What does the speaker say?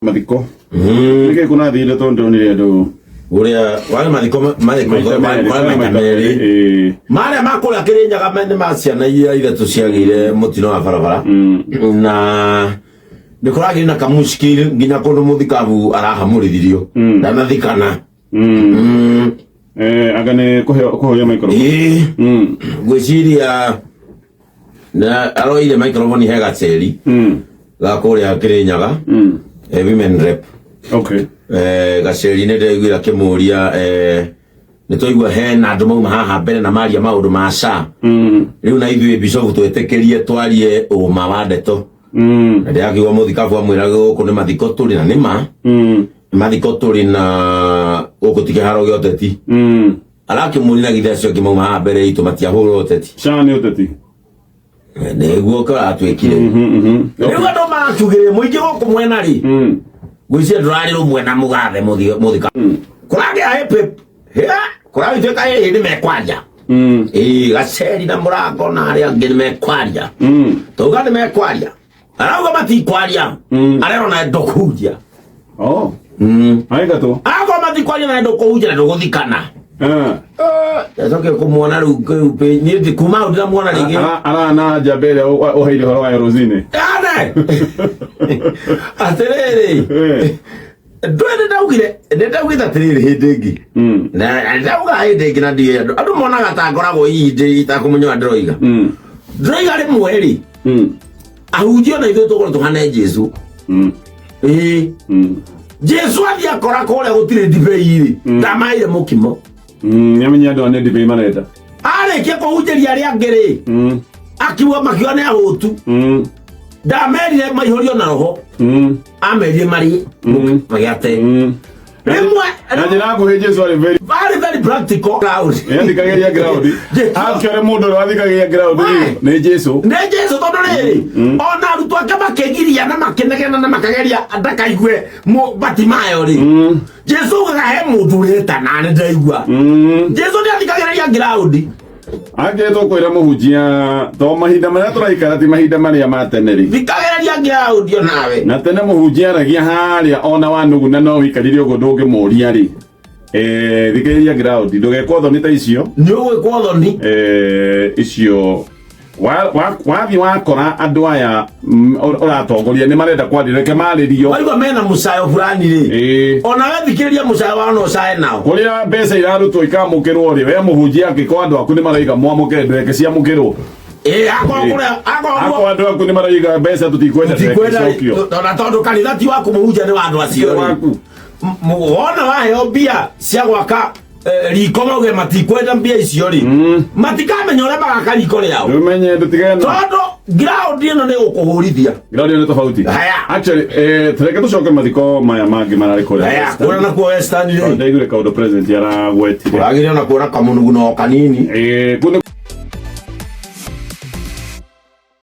Mathiko. Nĩkĩ kũnathire tondũ ndonire andũ Ũrĩa warĩ mathiko mathiko maita merĩ, warĩ maita merĩ. Ĩĩ. Marĩa ma kũrĩa Kĩrĩnyaga nĩ ma ciana iria ithatũ ciagĩire mũtino wa barabara. Na nĩ kũragĩire na kamushkil nginya kũndũ mũthikabu arahamũrithirio. Ndanathikana. Eh, anga nĩ kũhoria microphone. Ĩĩ. Ngwĩciria na aroire microphone he gaceri ga kũrĩa Kĩrĩnyaga. Women rep. Okay. Gaceri nĩ ndĩraiguire akĩmũria nĩ twaigua hena andũ mauma haha mbere na maria maũndũ ma SHA. Rĩu na ithuĩ bishofu twĩtĩkĩrie twarie ũma wa ndeto. Na ndĩrakiuga mũthikabu amwĩraga gũkũ nĩ mathiko tũrĩ na nĩ ma. Nĩ mathiko tũrĩ na gũkũ ti kĩharo gĩa ũteti. Arakĩmũria na githĩ acio angĩ mauma haha mbere itũ matiahũra ũteti. SHA nĩ ũteti. Nĩguo kũratuĩkire. Rĩu andũ maratugĩrĩria mũingĩ gũkũ mwena rĩ. Ngwĩciria ndũrarĩ rũmwe na mũgathe mũthika. Kũragĩa hĩpĩ. Kũragĩtuĩka hĩhĩ nĩ mekwaria. Ĩĩ gaceri na mũrango na arĩa angĩ nĩ mekwaria. Tauga nĩ mekwaria. Arauga matikwaria. Arerwo na ndũkũhunjia. Oh. Aingatwo. Akorwo matikwaria na ndũkũhunjia na ndũgũthikana. Ah. Ndacoke kũmuona rĩu kĩu niĩ kuma hau ndiramuona rĩngĩ. Arana njamba ĩrĩa ũheire ũhoro wayo rũcinĩ. Ane! Atĩrĩrĩ. Ndũĩ nĩ ndaugire nĩ ndaugĩte atĩrĩrĩ hĩndĩ ĩngĩ. Na ndauga hĩndĩ ĩngĩ na ndiĩ andũ andũ monaga ta ngoragwo hihi ndĩ itakũmenya ũrĩa ndĩroiga. Ndĩroiga rĩmwe rĩ ahunjia ona ithuĩ tũkorwo tũhane Jesu. Ĩĩ. Jesu athiĩ akora kũrĩa gũtirĩ ndibei rĩ ndamaire mũkimo. Nĩamenye andũ aya nĩ ndibei marenda. Arĩkia kũhunjĩria arĩa angĩ rĩ akiuga makiuga nĩ ahũtu. Ndamerire maihũrio na roho. Amerire marĩe magĩate. Rĩmwe Na njĩra nguhĩ Jesu arĩ very very very practical ground. Nĩathikagĩrĩria ground. Jesu. Akĩore mũndũ ũrĩa wathikagĩrĩria ground We. nĩ Jesu. Nĩ Jesu tondũ rĩrĩ ona arutwo ake makĩgiria na makĩnegena na makageria ndakaigue Batimayo rĩ Jesu augaga he mũndũ ũretana nĩ ndaigua. Jesu nĩ athikagĩrĩria ground. Angĩ tũkwĩra mũhunjia to mahinda marĩa tũraikara ti mahinda marĩa ma tene rĩ. Thikagĩrĩria ground onawe. Na tene mũhunjia aragia harĩa ona wanuguna no wĩikarire ũguo ndũngĩmũria rĩ. Thikĩrĩria ground ndũgekwo thoni ta icio. Nĩ ũgwĩkwo thoni. Icio wathiĩ wakora andũ aya ũratongoria nĩ marenda kwaria reke marĩrio. Waigua mena mũcayo fulani rĩ. Ona we thikĩrĩria mũcayo wao no ũcaye nao. Kũrĩa mbeca irarutwo ikamũkĩrwo rĩ, we mũhunjia angĩkorwo andũ aku nĩ maraiga mwamũkĩre ndũreke ciamũkĩrwo. Ĩĩ akorwo kũrĩa akorwo Akorwo andũ aku nĩ maraiga mbeca tũtikwenda ndũreke Tũtikwenda icokio. na tondũ kanitha ti waku mũhunjia nĩ wa andũ acio rĩ. Waku. Wona waheo mbia cia gwaka riko mauge matikwenda mbia icio rĩ matikamenya ũrĩa magaka riko rĩao. Ndũmenye ndũtigane. Tondũ ground ĩno nĩ gũkũhũrithia. Ground ĩno nĩ tofauti. Haya. Actually, tũreke tũcoke mathiko maya mangĩ mararĩ kũrĩa. Haya, Western. kũrĩa nakuo Western rĩ. Ndaiguire kaũndũ president aragwetire. Kũragĩrĩo na kuona kamũnuguno o kanini. Kũu nĩ